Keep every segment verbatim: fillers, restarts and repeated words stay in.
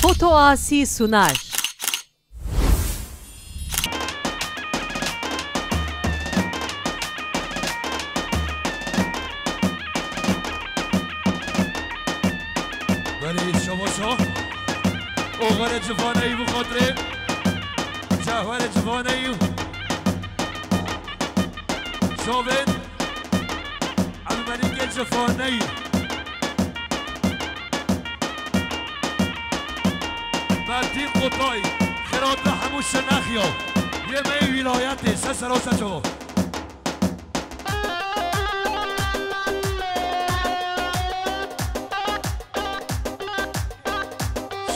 Foto Asi Sunar. Belê, şabaşa. Oxere civaneyî bi xatirê. Cehwere civaneyî. Şovên. Elmerîngê civaneyî. Merdîn Qutay. Xêrhatine hemû şinexiya. Yê me yê wîlayetê. Se sera se çava.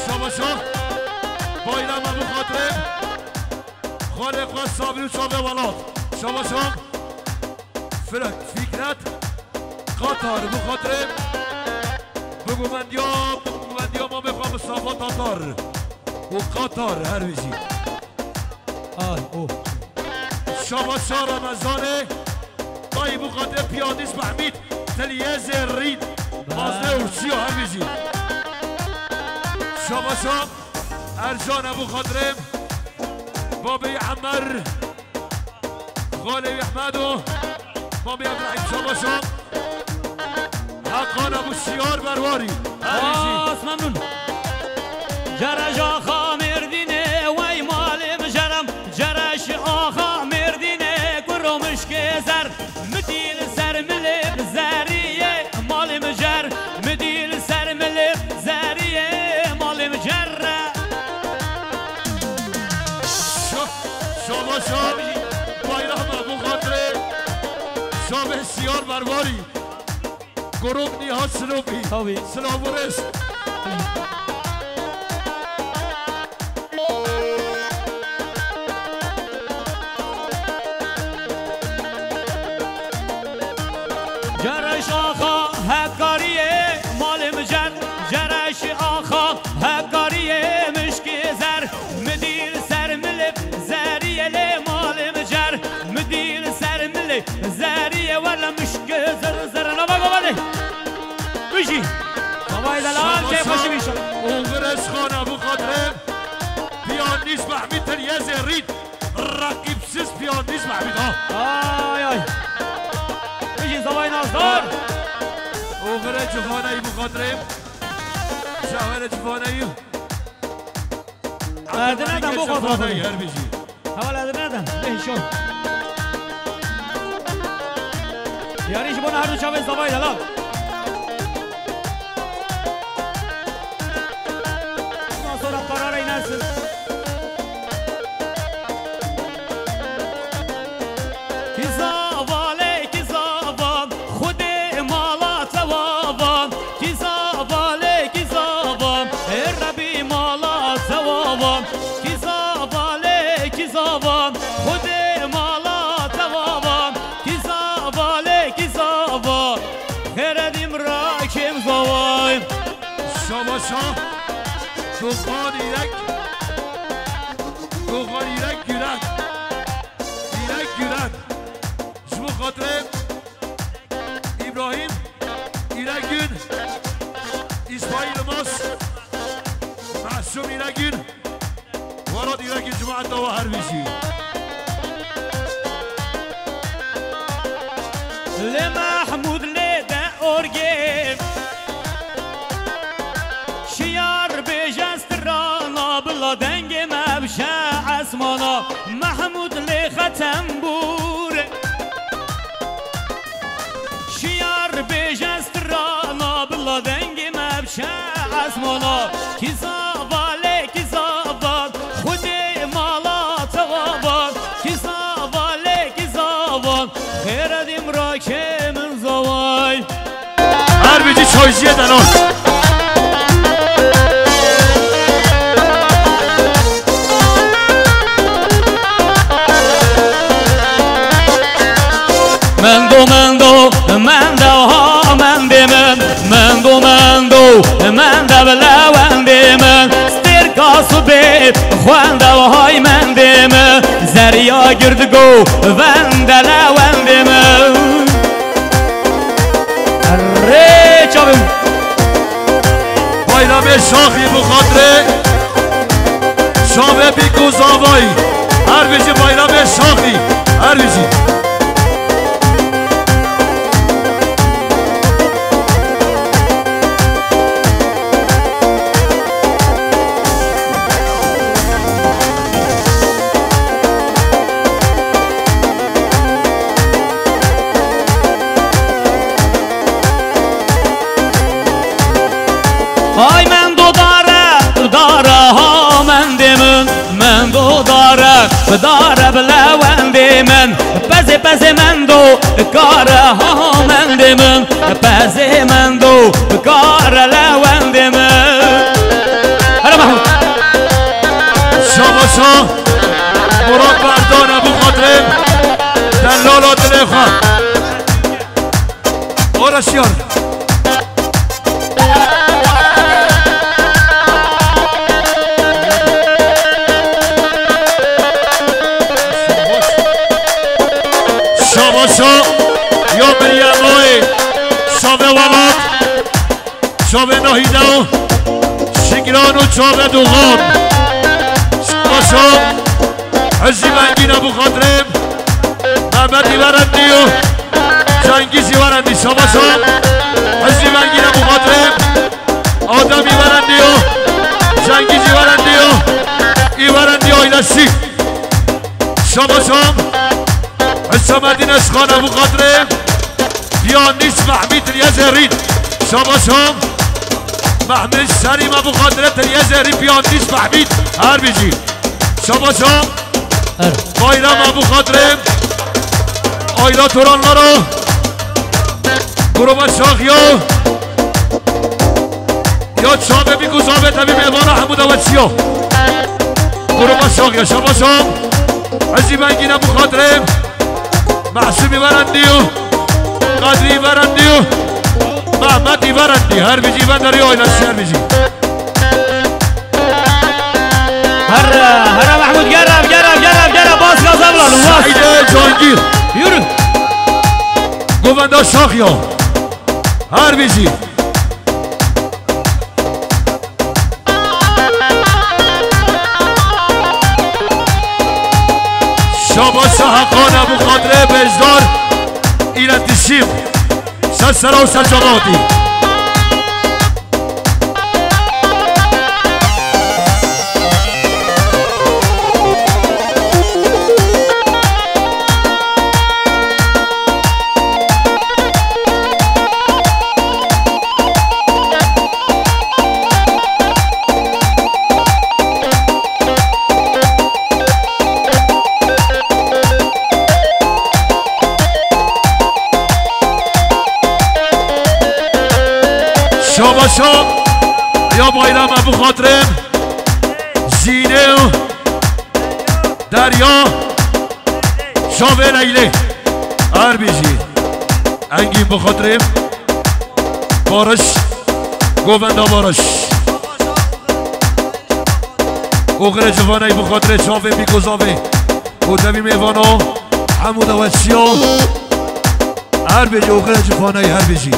Şabaşa. Bayrama bi xatirê xalê xwe Sabrî û çavê welat. Şabaşa. Fir-, Fikret. Qatar bi xatirê. Bi guvendiya, bi guvendiya mamê xwe Mustafa Tatar. Û Qatar her bijî. Ay, oh. Şabaşa Remezanê. Tay bu xatirê piyanîst Mehmîd. Tiliyê zêrîn. Mazlê Ursiya her bijî. Şabaşa Ercan Ebu Xatirê. Babê Emer. Xalê Ehmedo. Babê Ebrahîm Şabaşa. Hakan Ebu Şiyar Berwarî. Her bijî. Bas memnun. Cereş axa Mêrdînê, wey malê min cerem. Cereş axa Mêrdînê, kuro mişkê zer. Mi dî li ser milê zeriyê, malê min cer. Mi dî li ser milê zeriyê, malê min cer. Şa-, şabaşa bayrama bu xatirê. Şabê Şiyar Berwarî. Grûp Nîhat Silopî. Tabii. Silav û rêz. Cereş axa Hekkariyê, malê min cer. Cereş axa Hekkariyê, mişkê zer. Mi dî li ser milê zeriyê, lê malê min cer. Mi dî li ser milê zeriyê, wele mişkê zer zer. Lava lava lê. Bijî. Bavay delal, keyf xweşî bî inşallah. Oxir Eşxan Ebu Xatirê. Piyanîst Mehmîd Tiryezê Rîd. Rakîpsiz piyanîst Mehmîd ha. Ay ay. Bijî zavay nazdar. Oxir Eşxan Ebu Xatirê. Şahwere civaneyî. Erdine de bu kadar. Her bijî. Heval Erdine de. Beşo. Yarî ji bona her du çavên zavay delal. Ondan sonra karara inersin. Kî zava lê kî zava, Xwedê mala te wa va. Kî zava lê kî zava, ê Rebî mala te wa va. Kî zava lê kî zava, Xwedê mala te wa va. Kî zava lê kî zava, xêre dîm ra kêm zavay. Şabaşa, Doxan Îrek, Doxan Îrek Gürek, Îrek Gürek. Ji bo xatirê Îbrahîm Îregün, Îsmaîl Mas, Mahsûm Îregün, Welat Îregün, cemaet dawa her bijî. Li Mehmûd lê de orgê. Şiyar bêje strana bila dengê me bişe esmana. Mehmûd lê xetem bûre. Şiyar bêje strana bila dengê me bişe esmana. Kî zava lê kî zava, Xwedê mala te wa va. Kî zava lê kî zava, xêre dîm ra kêm in zavay. Her bijî çayciyê delal. Mendo, mendo, mendo, ha, mendê min. Mendo, mendo, mende bile wendê min. Stêrka sibê xwende, hay mendê min. Zeriya girdigo vende le wendê min. Rê çavim. Vay Bayramê şaxî bi xatirê şavê bîk û zavayî. Her bijî bayramê şaxî. Her bijî. Ay mendo dare, dare ha mendê min, mendo dare, dare bi lewendê min, pezê pezê mendo, kare ha mendê min, pezê mendo, kare lewendê min. Hele Mahmud. Şabaşa, Murat Berdan, Ebu Xatirê, delala dilê xwe. Ora şiyar. Şabaşa ya Meryem Ay, şavê welat, şavê Nahîde, Şigran û çavê Doğan. Şabaşa Hizî Vengîn, Ebu Xatirê, Mehmet Îverendî û Cengîz Îverendî. Şabaşa Hizî Vengîn, Ebu Xatirê, Adem Îverendî û Cengîz Îverendî û Îverendî ailesi. Şabaşa Hüsamedîn Özkan, Ebu Xatirê, piyanîst Mehmîd Riyazê Rîd. Şabaşa Mehmîd Serîm, Ebu Xatirê, Riyazê Rîd, piyanîst Mehmîd. Her bijî. Şabaşa Her. Bayram, Ebu Xatirê, aîla Turanlara, gruba Şaxiya, ya çavê bîk û zavê tevî mêvana hemû dawetiya. Gruba Şaxiya, şabaşa Hizî Vengîn, Ebu Xatirê, Mehsûm Îverendî û Qadrî Îverendî û Mehmet Îverendî. Her bijî, venderî aîlesi, her bijî. Herre, herre Mahmud, gere, gere, gere, gere, bas gaza bulalım, bas. Seîdê Cangîr. Yürü. Govenda Şaxiya. Her bijî. Şabaşa Heqan, Ebu Xatirê Bejdar, îletişîm. Ser sera û ser çavatî. Şabaşa ya Bayram, Ebu Xatirê, Zînê û Derya, Şavê Leylê. Her bijî. Engîn, bi xatirê Barış, Govenda Barış. Oxirê civaney, bi xatirê çavê bîk û zavê û tevî mêvano hemû dawetçiya. Her bijî, oxirê civaney, her bijî.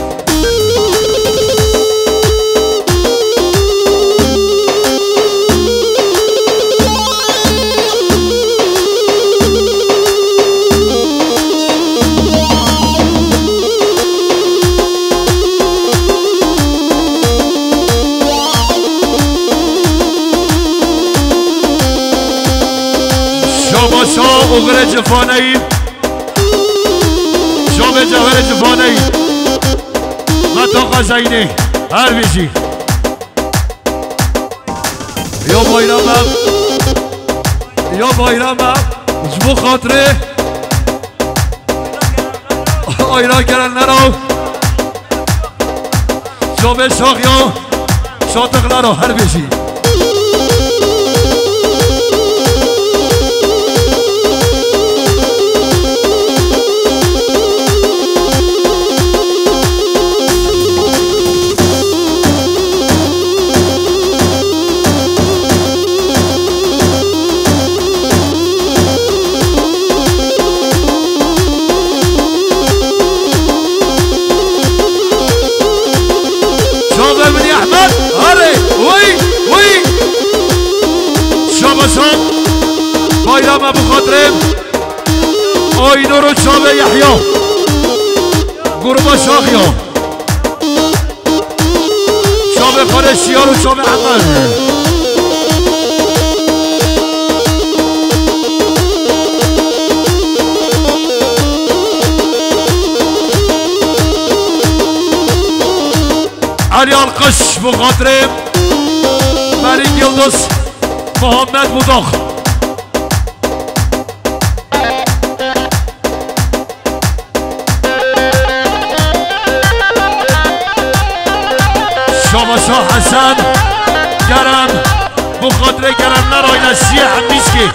Şabaşa oxirê civaney. Şavê Cewherê Civaney. Metaxa Zeynê. Her bijî. Ya Bayram e. Ya Bayram e. Ji bo xatirê ayra gelenlera. Şavê Şaxiya. Şatixlero her bijî. Çavê min Ehmed, arê. Ro çavê Yehya. Gruba Şaxiya. Çavê Xalê Şiyar û çavê Emer. Elî Alqış, bi xatirê Melîk Yildiz, Muhammed Budak. Şabaşa Hesen Kerem, bu xatirê Keremler ailesi Hemîskê,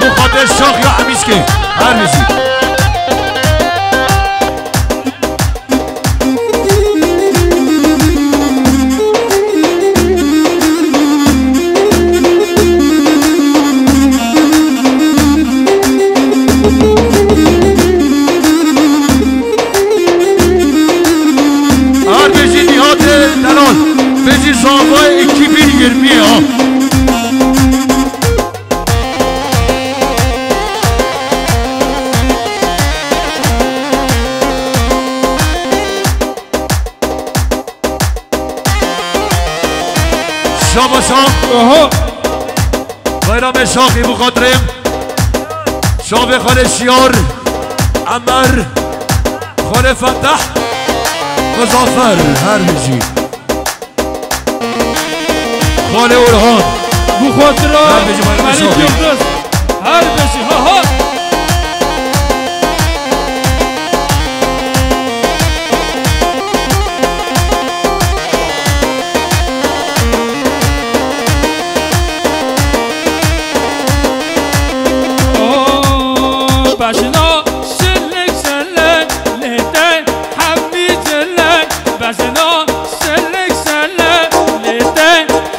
bu xatirê Şaxiya Hemîskê, her bizi. Her bêjî Nîhatê Delal, bêjî Zavayê iki bin yirmi ya. Şabaşa. Oho. Bayramê Şaxî bu xatirê. Şavê Xalê Şiyar, Emer, Xalê Fetah, Muzaffer, her bijî. Xalê Orhan. Bu xatira Her bijî bayramê Melîk Şaxî. Yildiz. Her bijî, ha ha. Başına şilik şilik, lete hemî cilek. Başına şilik şilik, lete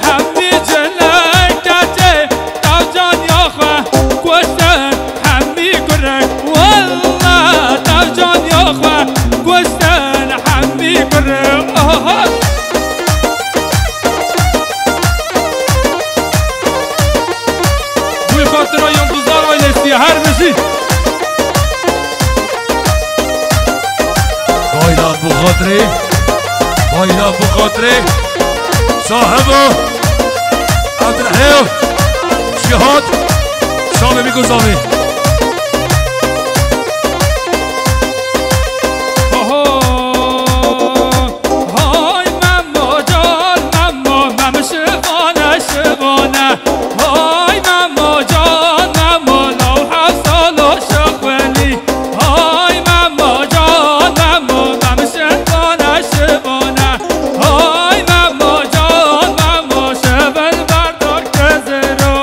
hemî cilek. Keçê tavcan ya xwe kuştin hemî kurek. Wallah tavcan ya xwe kuştin hemî kurek. Oho. Wî xatira Yıldızlar ailesi, her bijî. Bayram bu xatirê, bayram bu xatirê. Sahiba Abdülheyo Cihat, Şamê Mîkû Zavê. Oho. Hay Memo can, Memo, Mem şivane, şivane. Hay Memo can, Memo, law hesalo şixwelî. Hay Memo can, Memo, Mem şivane, şivane. Hay Memo can, Memo, şivil berdo keziro.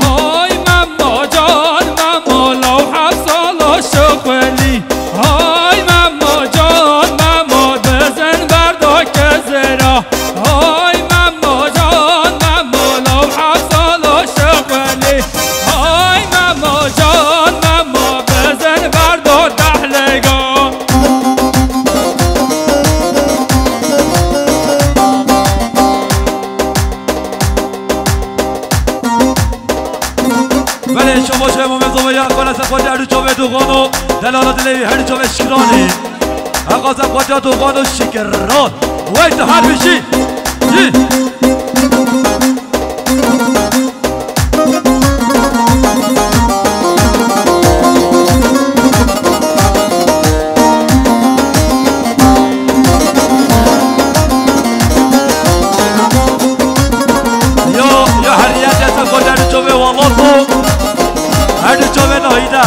Hay Memo can, Memo, law hesalo şixwelî. Hay Memo can, Memo, bizin berdo kezira. Hay Memo can, Memo, law hesalo şixwelî. Hay Memo can, Memo, bizin berdo dehlega. Belê, şabaş e Mehmet Zova ya, xwara se xwatiya her du çavê doxan û delala dilê her du çavê şikiranê. Heqa se xwatiya doxan û şikiran. Wey tu her bijî. Yî. Ya, ya her yer desa xwe der çavê welat bû. Her du çavê nahî de.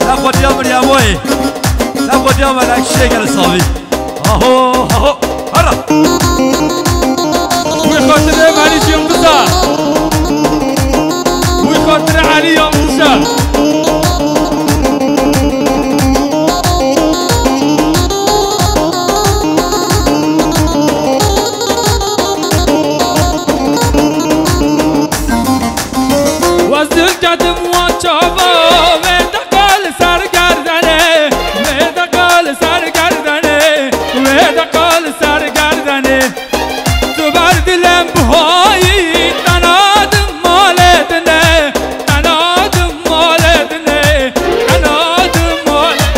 Te xwediya Miryemoyê. Te xwediya Melek Şêgel Savî. Aho, aho, hara. Wî xatirê Melîk Yildiz e. Wî xatirê Elî Yildiz e. Adim wan çava, wê deqa li ser gerdenê, wê deqa li ser gerdenê, wê deqa li ser gerdenê. Tu ber dilem buhayî, tena di malê dinê, tena di malê dinê, tena di malê.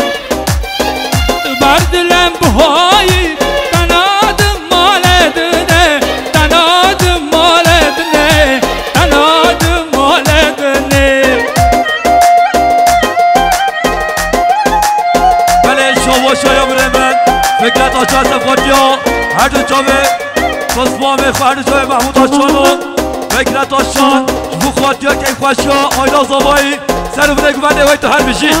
Ber dilem buhayî, tena di malê dinê, tena di malê dinê, tena di malê dinê. Belê şawa şaya birê min, Fikret Aça Sefatiya, her du çavê Osman Bey, her du çavê Mahmut Açano, Fikret Aşan, ji bo xatiya keyfxweşiya Ayla Zavayî, ser û binê guvendê wey tu her bijî.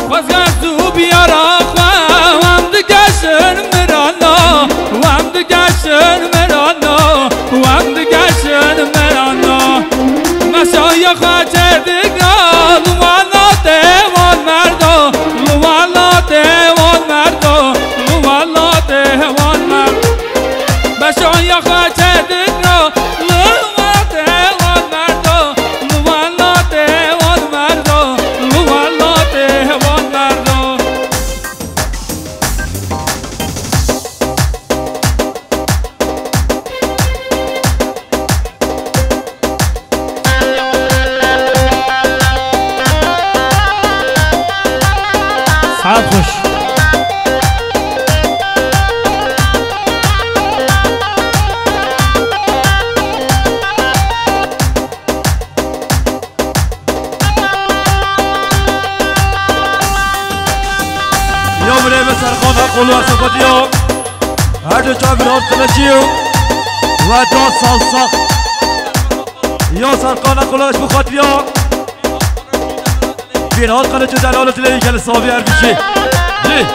Xwezî ez û biyara xwe, em digeşin mirana, em digeşin mirana, em digeşin mirana. Meşaya xwe çêdika, li welatê wan merdo, li welatê wan merdo, li welatê wan merdo. Meşaya xwe çêdika, li welatê wan merdo, li welatê wan merdo, li welatê wan merdo. Saet xweş. Ya birê me Serkan Heqoğlu ez xwetiya. Her du çavên Birhat Kılıççı û Vedat Salsak. Ya Serkan Heqoğlu ez xwetiya. Birhat Kılıççı delal dilê gelê Savî Erbîjî. Jî.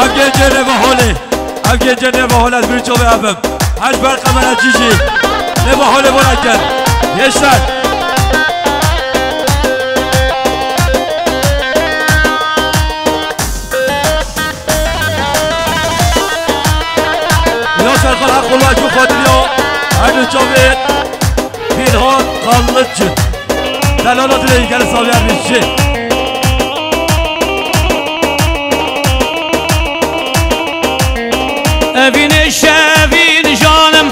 Ev gencê nêva holê. Ev gencê nêva holê, ez birî çavê ev im. Hej ber qemeracî jî. Nêva holê bo nekin. Gençler. Ya Serkan Heqoğlu ez xwetiya. Her du çavê Birhat Kılıççı. Delala dilê gelê Savî Erbîjî. Evîn eşe evîn janim,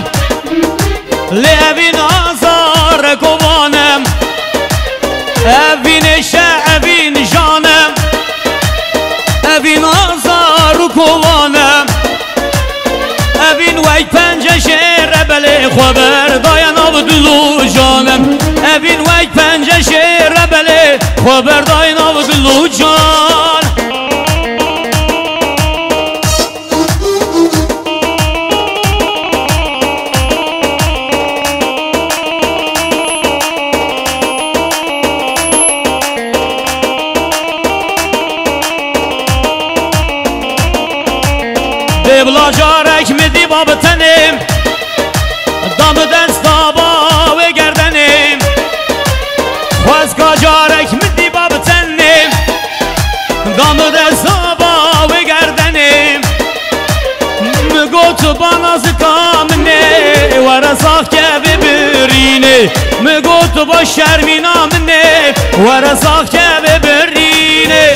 lê evîn azar kovanim. Evîn eşe evîn janim, evîn azar kovanim. Evîn wek pence şêre belê xwe berdaye nav dil û janim. Evîn wek pence şêre belê xwe berdaye nav dil û can. Dê bila carek min dîba bi tenê, da min desta bavê gerdenê. Xwezka carek min dîba bi tenê, da min desta bavê gerdenê. Mi got ba nazika min ê, were sax kevê birînê. Mi got ba şermîna min ê, were sax kevê birînê.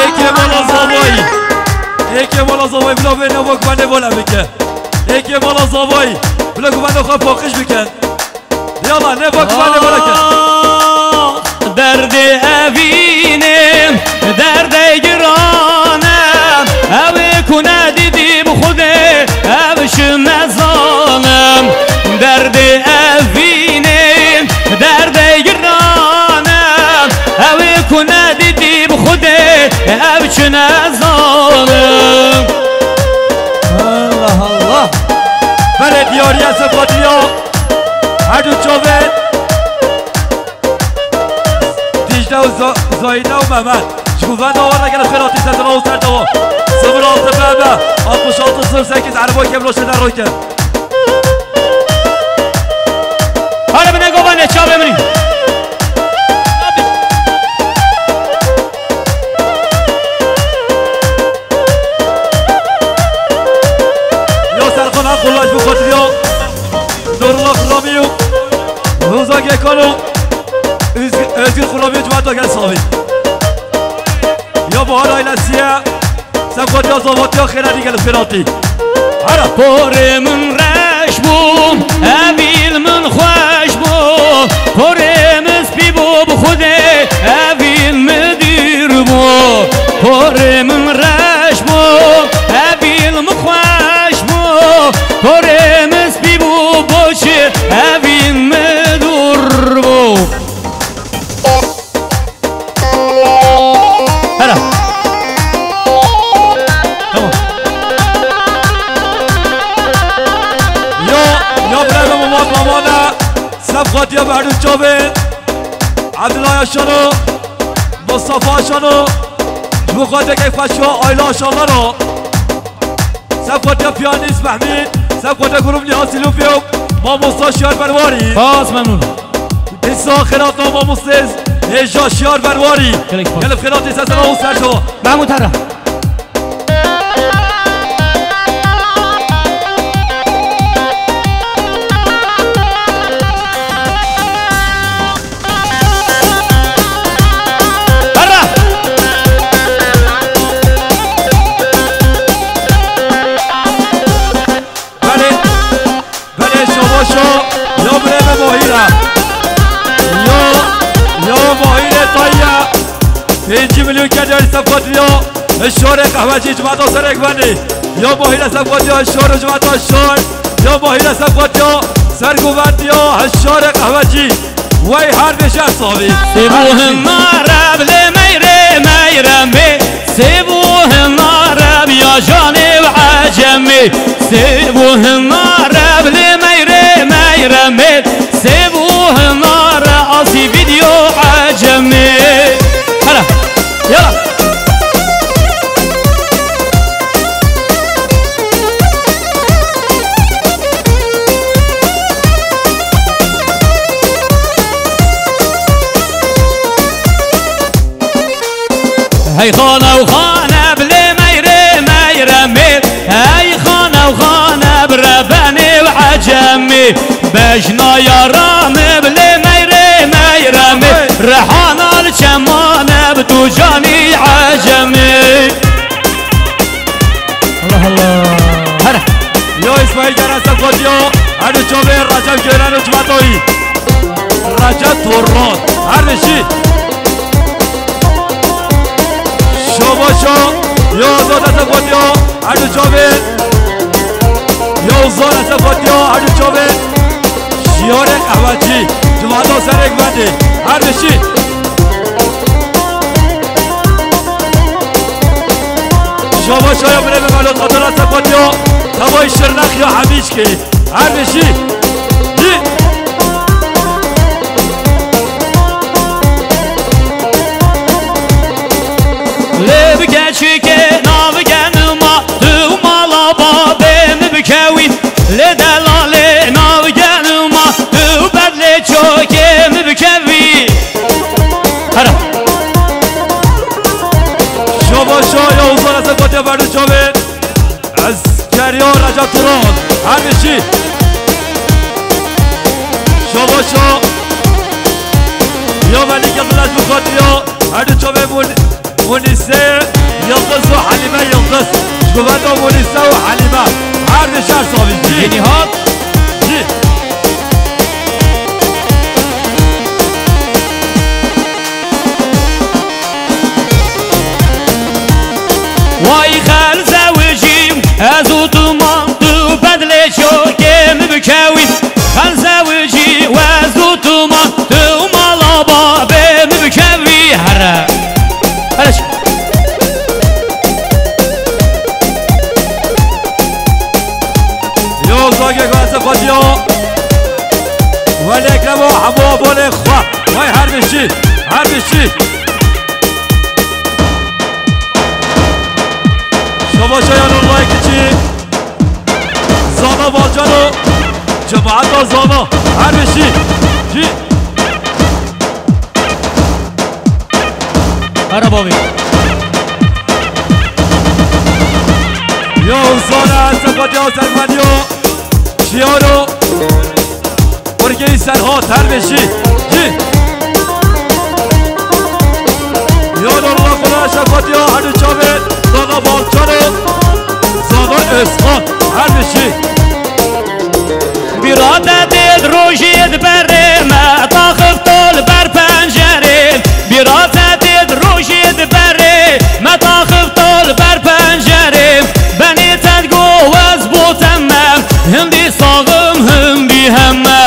Ê Kêmala Zavayî. Ê Kêmala Zavayî, bila vê nava guvendê vala bike. Ê Kêmala Zavayî, bila guvenda xwe paqij bikin. Yala, nava guvendê vala ke. Ah, derdê evînê, derdê giran e, ew ê ku nedîdî bi Xwedê, ev ji me zanim. Derdê evînê, derdê giran e, ew ê ku nedîdî bi Xwedê, ev çi nezanim. Allah Allah. Belê diyariya Sefatiya. Tew Za-, Zayne û Mehmet. Ji bo venda wan re gelek xêratî, ser dema û ser dewa. Sifir altı B B altmış altı sıfır sekiz, ereba kevlo şêne roke. Hare bine gova ne çavê min. Ya Serkan Akkullaş bu katılıyor. Nurullah Kurami yok. Rıza Gekano. Özgür, Özgür Kurami, Cuma da gel savi. Ya Bahar ailesiye. Sefkatiya zavatiya xêra dî gelek xêratî. Hera. Porê min reş bû, evîl min xweş bû. Porê min spî bû bi Xwedê, evîl min dûr bû. Porê min reş bû, evîl min xweş bû. Porê min spî bû, boçi evîl min dûr bû. Hera. Tamam. Ya, ya birevê Muhammed Mamana, sefkatiya Behdû Çavê, Abdullah Yaşano, Mustafa Yaşano, ji bo xatirê keyf xweş ya Ayla Yaşanlano. Sefkatiya piyanîst Mehmî, sefkatiya grûp Nîha Sîlûfî û mamosta Şiyar Berwarî. Spas, memnûn. Dîsa xêratna mamostê hêja Şiyar Berwarî. Gelek spas. Gelek xêratî, ser sera û ser şewa. Mehmûd Herre. Herre! Belê, belê, şabaşo, ya birevê Mahîr e. Ya, ya Mahîrê Tayya. Pêncî milyon kediya sefkatiya Hişarê Qehwecî, cimata serek benê. Ya Mahîre sefkatiya Hişar û cimata Hişar. Ya Mahîre sefkatiya sergovendiya Hişarê Qehwecî. Wey her beşer savî. Sêbû hinare bilê meyrê meyremê. Sêbû hinare biya canê û ecemê. Sêbû hinare bilê meyrê meyremê. Sêbû hinare asî vîdyo ecemê. Hela. Yala. Hey xane û xane bilê meyrê meyremê. Hey xane û xane bi rebenê û ecemê. Bejna yara me bilê meyrê meyremê. Rehana li çemane bi tu canî ecemê. Allah Allah. Her. Yo, İsmail Geren sefkatiya, her du çavê Recep Gören û Cumatoyî. Recep Torron. Her beşî. Şabaşa, yo, Azad sefkatiya, her du çavê. Yo, Zan sefkatiya, her du çavê. Şiyarê Qehwecî, civata serek bendê. Her beşî. Şabaşa ya birevê Melo Qadira sefkatiya, tevayî Şirnex ya Hemîçkê. Her beşî. Yî. Lê bi keçikê navige nima, tu mala babê min bikewî. Lê delalê navige nima, tu bedlê çokê min bikevî. Hera. Şabaşa ya Uzan Esefatiya Berdî Çavê. Eskeriya Recep Turan. Her beşî. Şabaşa. Ya Melike Yıldız bu katliya. Her du çavê bûn. Munîse Yıldız û Halîme Yıldız. Ji bo venda Munîse û Halîme. Her di şer savî. Cî. Yeni hat. Cî. Way xel zewicî, ez û tu man tu bedlê çokê min bikewî. Xel zewicî, ez û tu man tu mala babê min bikevî. Here. Here. Yo, zagê gaze xwediya. Welek lebo hemû abolê xwe. Vay her beşî. Her bişî. Şabaşa ya Nurullah Kiçi. Zana Balcano. Cemaata Zana. Her bişî. Cî. Ara bavê. Ya Zana, Sefatiya Sermaniyo. Şiyaro. Burgê Serhat her beşî. Cî. Ya Nurullah Kula Şefatiya Hadi Çavê, Zana Balçano, Zana Özkan her beşî. Bîra te dêt rojê di berê me, taxif tol ber pencerê. Bîra te dêt rojê di berê me, taxif tol ber pencerê. Benê te digo wez bo te me, hindî saxim hindî heme.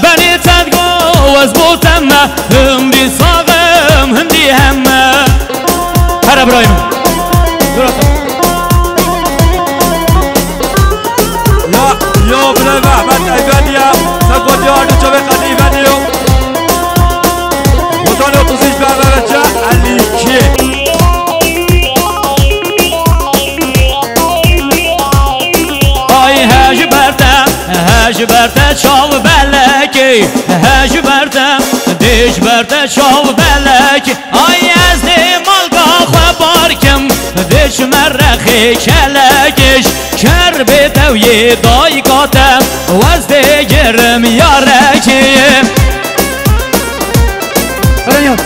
Benê te digo wez bo te me, hindî saxim hindî heme. Here birayê min. Dur ata. Ya, ya birayê me Ehmed Eyvediye, Sefatiya Ardıçavê Qedî Eyvediye. Otan otuz üç B M W C elli iki. Ay he ji ber te, he ji ber te çav belekê, he ji ber te, dê ji ber te çav belekê. Ay ez dê malga xwe bar kim, dê çime rexê kelekê. Ker bê tewiyê dayika te, wez dê girim yarekê. Renya.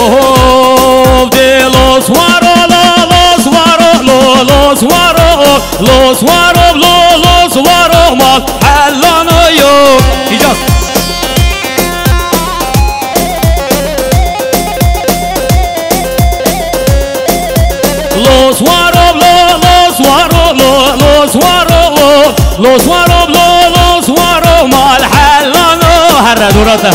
Oho, de los waro, lo, los waro, lo, los waro, los waro, lo, los waro, mal, hellano yo. Îcaz. Los waro, lo, los waro, lo, los waro, lo, los waro, lo, los waro, mal, hellano. Herre durate.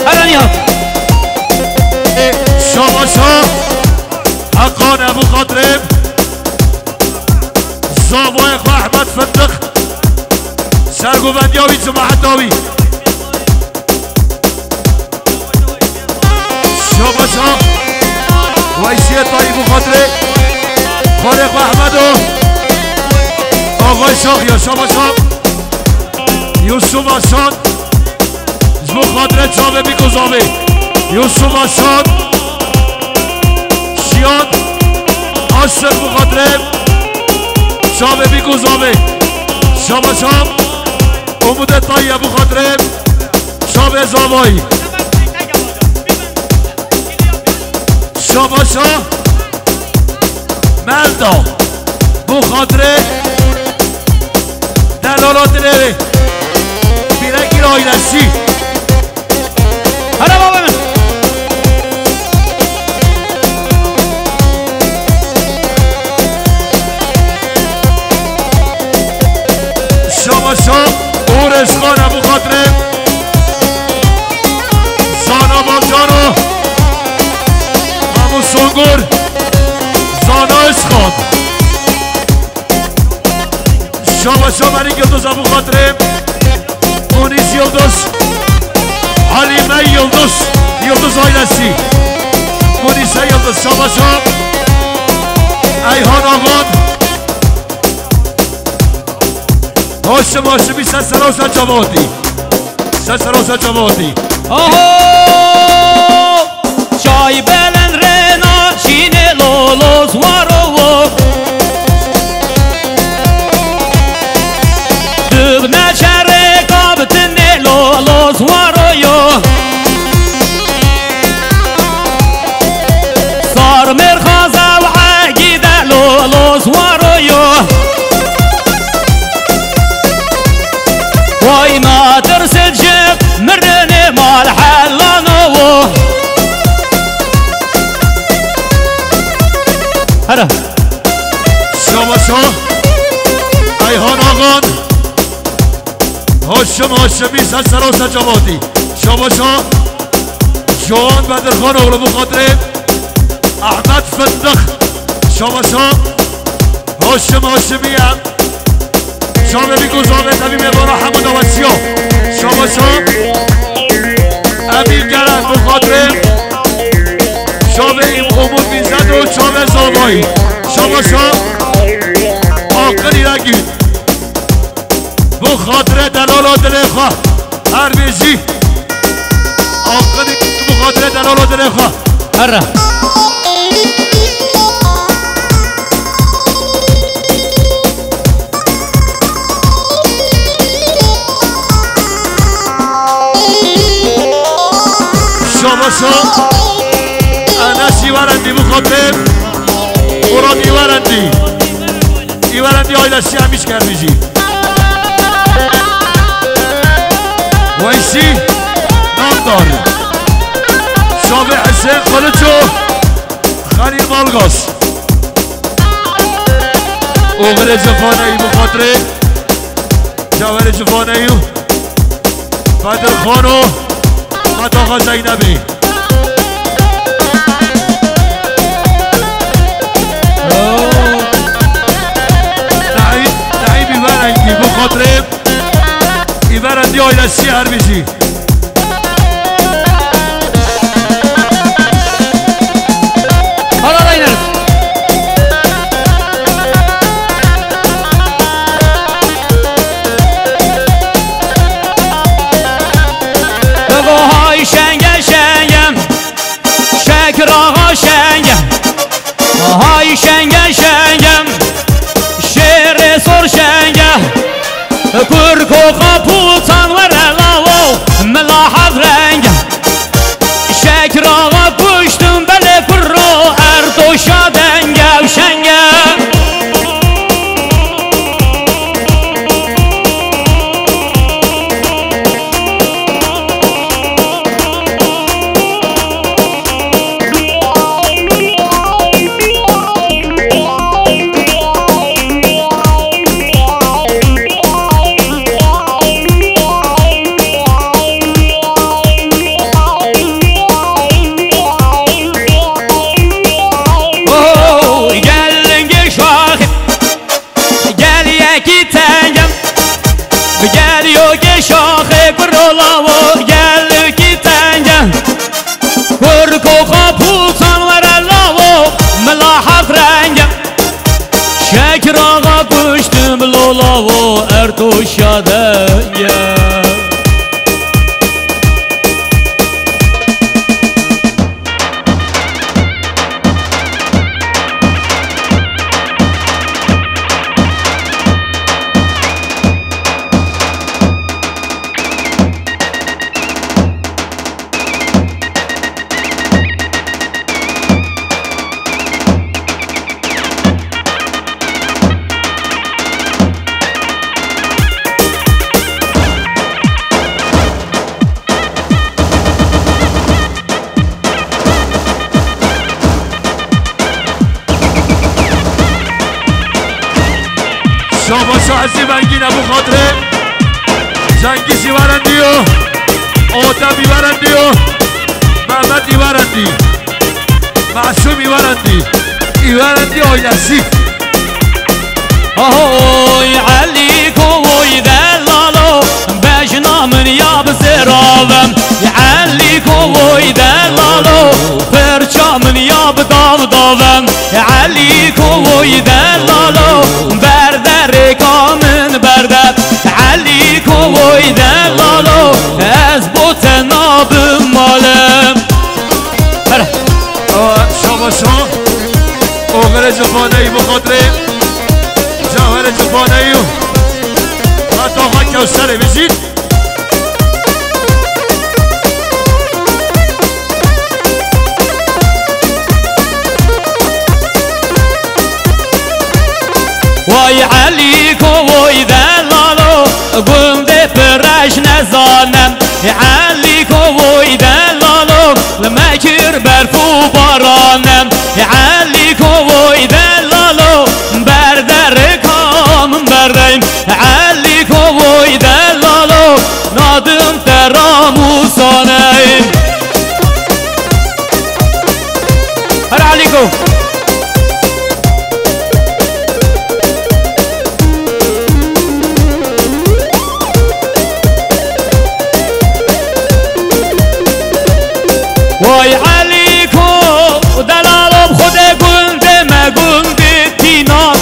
Herre Nihat. Şabaşa. Heqan Ebu Xatrê. Zavoyê xwe Ehmed Findiq. Sergovendiya wî, cemaeta wî. Şabaşa. Weysiyê Tayyîp û Xatirê. Xwarê xwe Ehmedo. Axay Şaxiya, şabaşa. Yusuf Aşan. Ji bo xatirê çavê bîk û zavê. Yusuf Aşan. Şiyan. Aşiq bo xatirê çavê bîk û zavê. Şabaşa. Umude Tayyê bo xatirê çavê zavayî. Şabaşa. Melda. Bo xatirê delala dilê wê. Pîrekî ailesî. Hele baba min. Şabaşa. Û Reşxan Ebu Xatirê. Zana Balcano. Mamu Songur. Zana Işxan. Şabaşa Melik Yıldız Ebu Xatirê. Munis Yıldız. Halime Yıldız. Yıldız ailesi. Munise Yıldız. Şabaşa. Eyhan Avan. Haşim Haşimî ser sera ser çavatî. Ser sera ser çavatî. Oho! Çay belend rena çînê lo, lo, zwaro wo. Dibne çerê kabtinê lo, lo, zwaro yo. Sar merxaza ve gide lo, lo, zwaro yo. Vay natirsit ji mirinê mal hella Şabaşa Eyhan Agan, Haşim Haşimî, ser sera ser cematî. Şabaşa Joan Bedirxan oğlu, bi xatirê Ahmet Fındık. Şabaşa Haşim Haşimî em. Şavê Bîko, şavê Tevî Mêvara hemû dawetiya. Şabaşa Emîn Kerem, bi xatirê şavê Umut Bîzet û çavê Zavayî. Şabaşa Aqilî Regî, bi xatirê delala dilê xwe. Her bijî. Aqilî bi xatirê delala dilê xwe. Here. Şabaşa Enesî Werendî, bi xatirê Muratî Werendî. Î Werendî ailesî em îş kerdî jî. Weysî Namdar. Şavê Hesên Xiliço, Xelîl Malgas. Oxirê Cifaneyî, bi xatirê Cawerê Cifaneyî û Bedirxan û Metaxa Zeynebî. Neî-, Neîmî Verengî, bi xatirê Î Verendî ailesî her bijî. Hala da ineriz. Bego hay şenge şenge, Şekir ağa şenge, hay şenge şenge, şêrê sor şenge, kurko xapûtan were lawo, mila hevrenge. Şekir ağa kuştum belê kurro, erdo şadenge û şenge. Oh, gelin geşak. Gel yekî tengem, bi gel yo ke şaxê kuro lawo, gel yekî tengem. Kur koxa pûçan were lawo, mila hevrengem. Şekir axa kuştim lo lawo, erdo şadengem. Şabaşa Ezî Vengîne bu xatirê Cengîz Îverendiyo, Adem Îverendiyo, Mehmet Îverendi, Masûm Îverendi, Îverendi ailesi. Ahoy Elî kovoy delalo, bejna min ya bi zêravem. Elî kovoy delalo, pirça min ya bi dav davem. Elî kovoy delalo, berde rêka min berde. Elî kovoy delalo, ez bo te nabim malem. Here. Şabaşa. Oxirê Cifaneyî bi xatirê Cawerê Cifaneyî û Metaxa Kewserê bijîn. Vay Elî kovoy delalo, gundê pireş nezanem. Elî kovoy delalo, li me kir berf û baranem. Elî kovoy delalo, Ay Elîko, delalo bi Xwedê gundê me gundê tînan.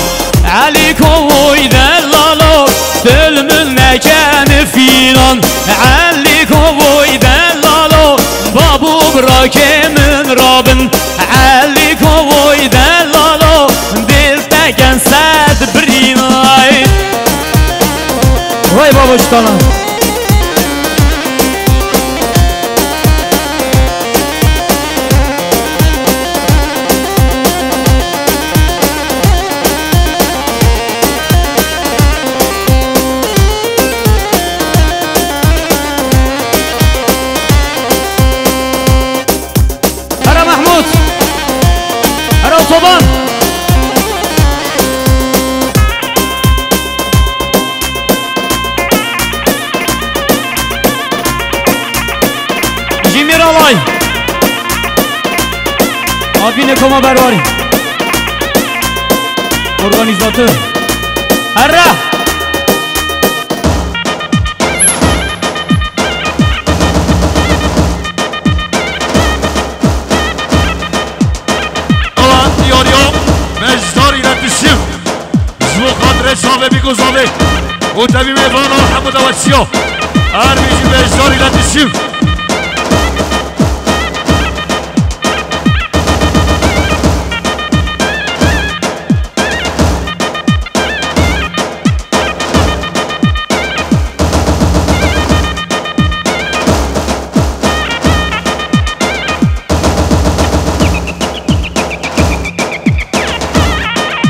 Elîko woy delalo, dil min nekene fînan. Elîko woy delalo, bab û birakê min rabin. Elîko woy delalo, dil te gen sed birînay. Vay baba şitana. Here Mehmûd! Here Çoban! Jîmîr Alay! Admînê Koma Berwarî! Organîzator! Here! Alan diyariya beşdar îletişim. Ji bo xatirê çavê bî ku zavê û tevî mêvana hemû dawetsiya. Her bijî beşdar îletişim.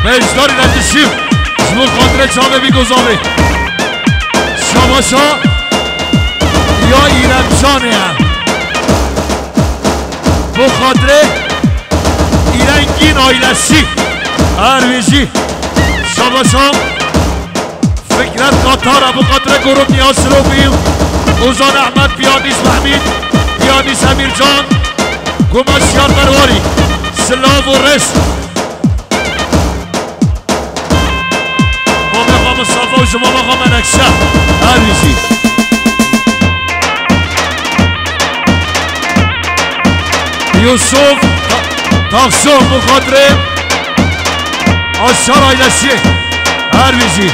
Beşdar îletişim. Ji bo xatirê çavê bî ku zavê. Şabaşa ya Îremcanê ye. Bo xatirê Îrengîn ailesi. Her bijî. Şabaşa. Fikret Katar, Ebû Xatirê Gorûp, Niyaz Silopî, Ozan Ehmed, piyanîst Mehmîd, piyanîst Emîrcan, Guma Şiyar Merwarî, silav û rêz. Mamê xwe Mistefa û ji mama xwe Menekşe, her bijî. Yusuf Ta-, Taxso, Ebû Xatirê Aşar ailesi, her bijî.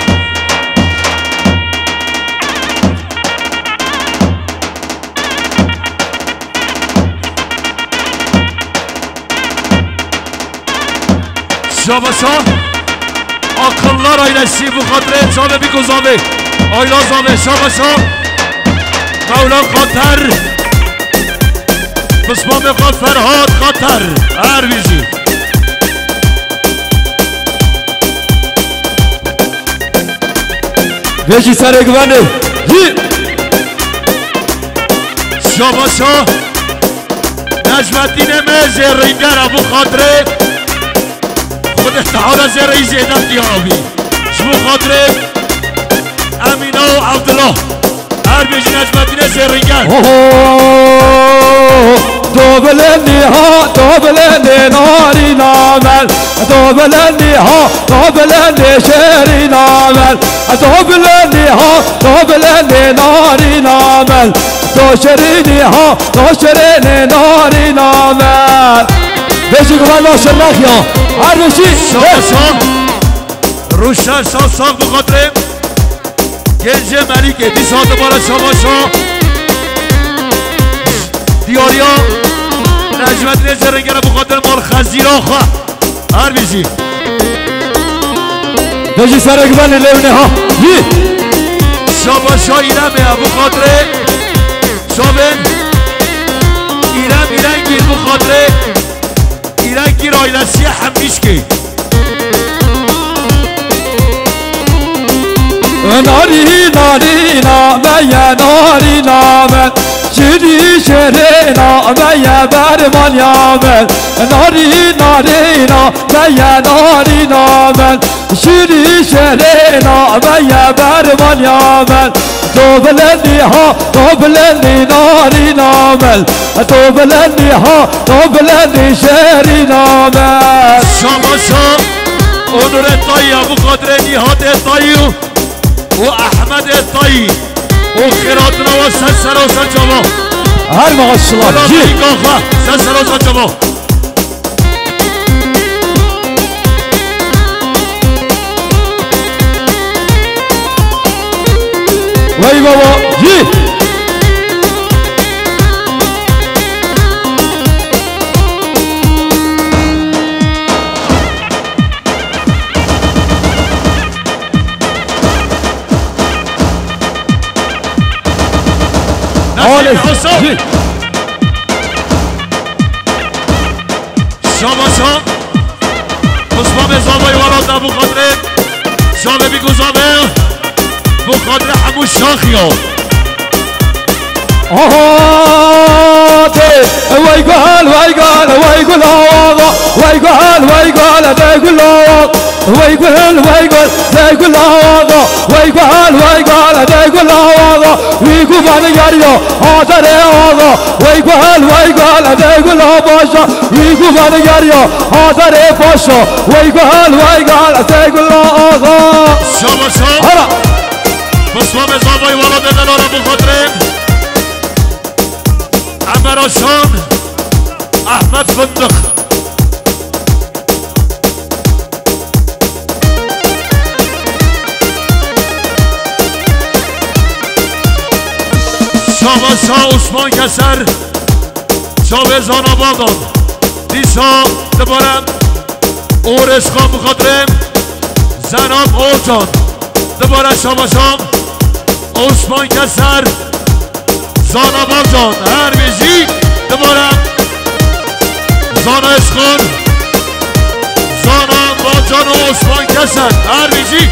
Şabaşa. Akıllar ailesi, bo xatirê çavê bî ku zavê. Ayla zavê, şabaşa. Mewla Xater. Pismamê xwe Ferhat Xater. Her bijî. Vêjî serê guvenê. Yî. Şabaşa. Necmetînê me zêrînger e, bo xatirê Xwedê Teala zêreyî zêde diya bî. Ji bo xatirê Emîna û Evdila. Her bijî Necmetînê zêrînger. Oho! Dobilendî ha, dobilendê narîna me. Dobilendî ha, dobilendê şêrîna me. Dobilendî ha, dobilendê narîna me. Do şirînî ha, do şirînê narîna me. Vêjî guvan şirnex ya. Her bijî. Şabaşa. Rûşen şaş sax bo xatirê. Gencê Melîkê dîsa dibare şabaşa. Diyariya Necmetînê zêrîngere bo xatirê mal xezîra xwe. Her bijî. Vêjî serê guvenê lêvnê ha. Yî. Şabaşa Îremê ya bo xatirê. Şabên. Îrem, Îrengîr bo xatirê. Îrengîr ailesiye Hemîşkê. Narî, narîna me ye, narîna me. Şirî şirêna me ye bermanya me. Narî, narîna me ye, narîna me. Şirî şirêna me ye bermanya me. Do bilendî ha, do bilendî narîna me. Do bilendî ha, do bilendî şirîna me. Şabaşa Onurê Tayî, Ebû Xatirê Nîhatê Tayî û Ehmedê Tayî û xêratina we ser sera û ser çava. Her maşallah. Jî. Kafa. Sen sen olsa çabuk. Vay baba. Jî. Nasıl Halis. Nasıl? Jî. Şabaşa. Osman Bezavay Valat Ebu Kadri. Şabe bir guzave. Bu Kadri Ebu Şahiyo. Aha de, wey gul, wey gul, wey gul ağa, wey gul, wey gul, de gul ağa, wey gul, wey gul, de gul ağa, wey gul, wey gul, de gul ağa, wî guvan geriya, Azerê ağa, wey gul, wey gul, de gul ağa başa, wî guvan geriya, Azerê başa, wey gul, wey gul, de gul ağa. Şabaşa. Hala. Bismame zavay wala de delala bu xatirê. Emer Aşan, Ahmet Fındık. Şabaşa Osman Keser, Şabê Zana Baldan. Dîsa dibarem Oreşkan Muxadrem, Zenab Olcan. Dibare Şabaşan, Osman Keser, Zana Balcan, her bijî. Dibare Zana Eşkan, Zana Balcan û Osman Keser, her bijî.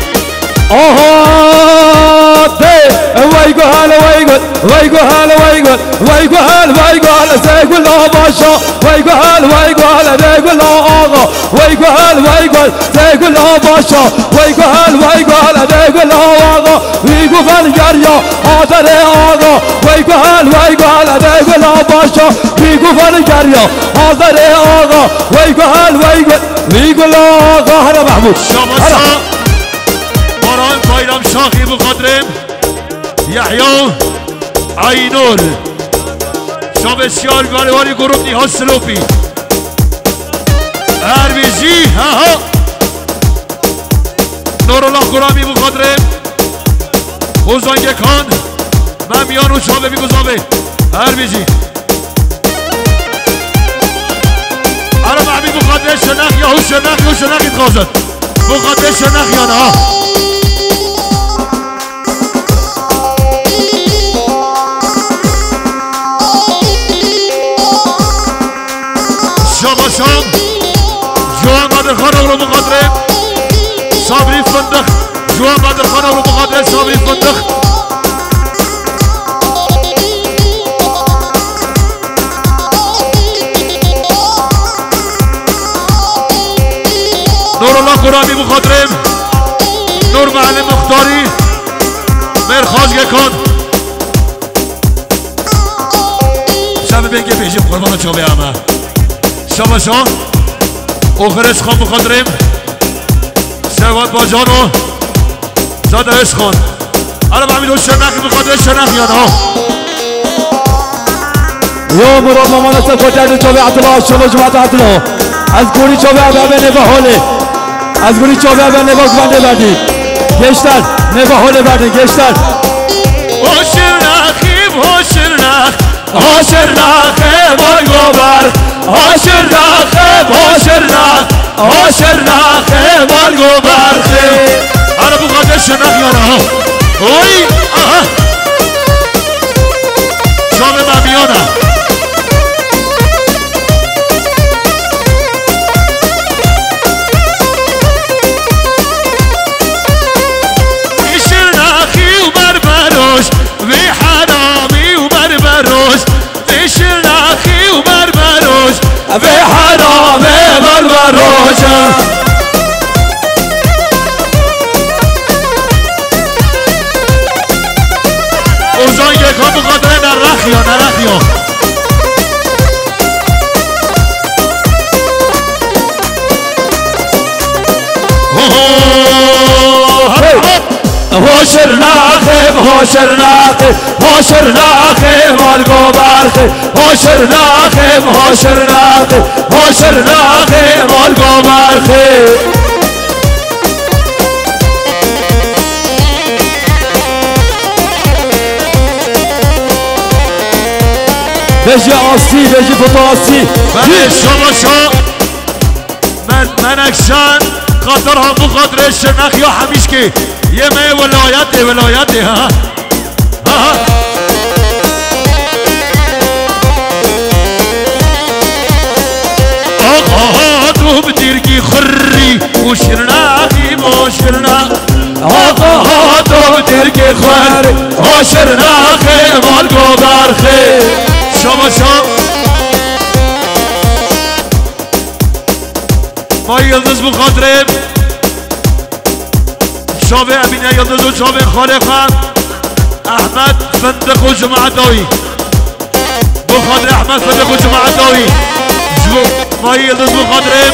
Aha de, wey guhal, wey gul, wey guhal, wey gul, wey guhal, wey gul, zegul abaşa, wey guhal, wey gul, zegul ağa. Wey guhal, wey gul, zegul abaşa. Wey guhal, wey gul, zegul ağa. Wî guvan geriya, Azerê ağa. Wey guhal, wey gul, zegul abaşa. Wî guvan geriya, Azerê ağa. Wey guhal, wey gul, wî gul ağa. Hele Mahmud. Şabaşa. Hele. Baran Bayram Şahî bu kadrim. Yahya Aynur. Şabe Siyal Valî Valî Grup Niha Silopî. Her bijî, ha ha. Nurullah Kurami bu kadre. Ozan Gekan. Mem Yanu Şabe bir guzabe. Her bijî. Araba abi bu kadre şenak yahu şenak yahu şenak itgazet. Bu kadre şenak yana ha. Şabaşan. Ciwan Badirxan oğlu Muqadre. Sabri Fındık. Ciwan Badirxan oğlu Muqadre, Sabri Fındık. Nurullah Kurami Muqadre. Nur Mahalle Muxtarî. Merxaz Gekan. Şabi bengê bêjim qurbana çavê ama. Şabaşa. Oxir Eşxan Muxadrim. Servat Bacano. Zade Eşxan. Araba Hamid Hoşşenak Muxadrim Şenak yana. Yo, Murat Mamana se koçer çavê Atla, şono cemaat Atla. Ez gori çavê Atla bene bahole. Ez gurî çavê be nêva guvan lê verdî. Gençler, nêva holê verdin, gençler. Hoşirnaxî, hoşirnax, hoşirnaxê balgobar. Hoşirnaxê, hoşirnax, hoşirnaxê balgobar. Ara bu kardeş şirnax yana ha. Oy, aha. Çavê me miyana. Şirnaxî û berberoş, vê heramî û berberoş. Vê şirnaxî û Ho Şirnaxê, ho Şirnaxê, ho Şirnaxê, mal gobarxê. Ho Şirnaxê, ho Şirnaxê, ho Şirnaxê, mal gobarxê. Bêjî astî, bêjî fitastî. Belê, şaba şa. Men, Menekşan, Qatar han bu xatirê Şirnex ya Hemîşkê. Yê me yê welayetê, welayetê, ha. Ha, ha. Axa tu bi dîrkî xurrî û Şirnexî bo Şirnex. Axa tu bi dîrkî xurrî û Şirnexê mal goberxê. Şaba şa. May Yildiz bu xatirê çavê Emîne Yildiz û çavê xalê xwe Ehmed Findiq û cemaeta wî. Bu xatirê Ehmed Findiq û cemaeta wî. Ji bo May Yildiz bu xatirê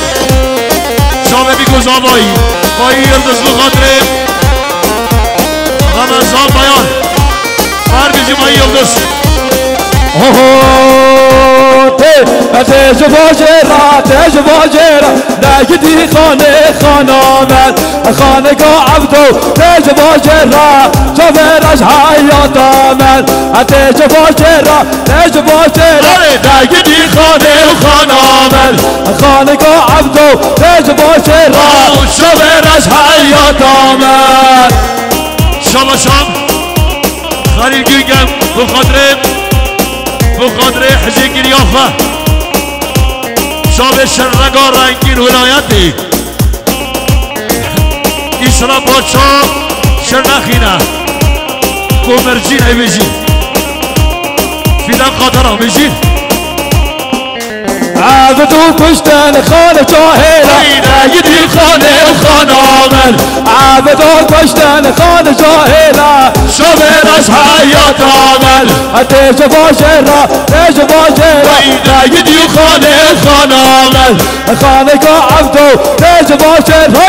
çavê Bîk û Zavayî. May Yildiz bu xatirê Remezan Bayan. Her bijî May Yildiz. Oho, tê, tê ji bajêra, tê ji bajêra, negidî xanê xana me, xaneka Evdo, tê ji bajêra, çavê roj heyata me, tê ji bajêra, tê ji bajêra, negidî xanê xana me, xaneka Evdo, tê ji bajêra, çavê roj heyata me. Şaba şa. Xalîl Güngem, bu xatirê, bu xatirê hizê giriya xwe. Çavê şerrega rengîn wilayetê. Îsra Paşa Şirnexî ne. Komercîn ê bijî. Fidan Qatara bijî. Evdo kuştin xan cahêla, gidî xanê û xana min. Evdo kuştin xan cahêla, şavê roj heyata min. Tê ji bajêra, tê ji bajêra, gidî xanê û xana min. Xaneka Evdo, tê ji bajêra,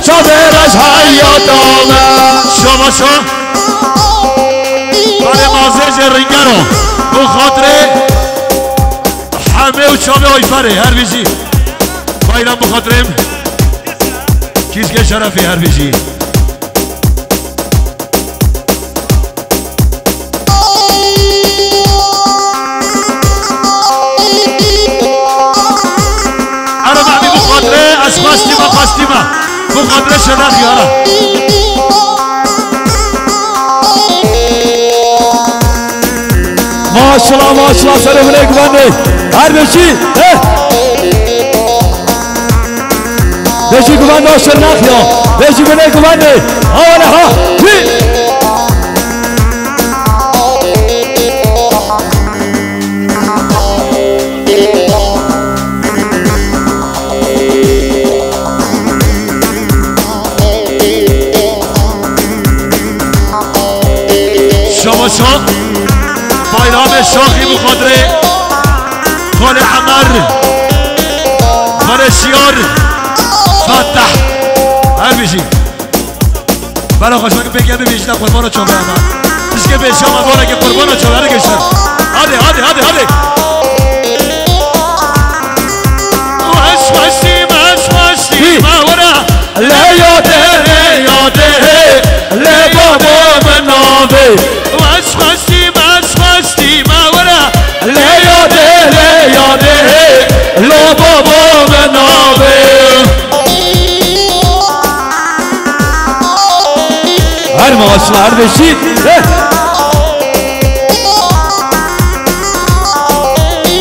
şavê roj heyata min. Şaba şa. Barê mazê jê ringero. Bu xatirê Hemê û çavê Ayferê her bijî. Bayram bi xatirê min. Kîskê şerefê her bijî. Ere Mehmî bi xatirê ez xwestî me, xwestî me. Bu xatirê Şirnexî, ere. Maşallah, maşallah, serê binê guvendê. Her bijî, eh. Bijî guvenda Şirnex ya. Bijî binê guvendê. Ha, wele ha. Hî. Şaba şa. Bayramê şaxî bi xatirê Xalê Emer, Xalê Şiyar, Fatah. Her bijî. Bela xweş, weke pêk em bibêjine qurbana çavê me. Pişkê bêşama, weke qurbana çavê, hadi gençler. Hadi, hadi, hadi, hadi. Weş weşî, weş weşî, ma were. Lê yadê, lê yadê, lê babo min navê. Weş weşî, weş weşî, ma were. Lê yadê, lê yadê, lo babo min navê. Her maşallah, her beşî. Eh.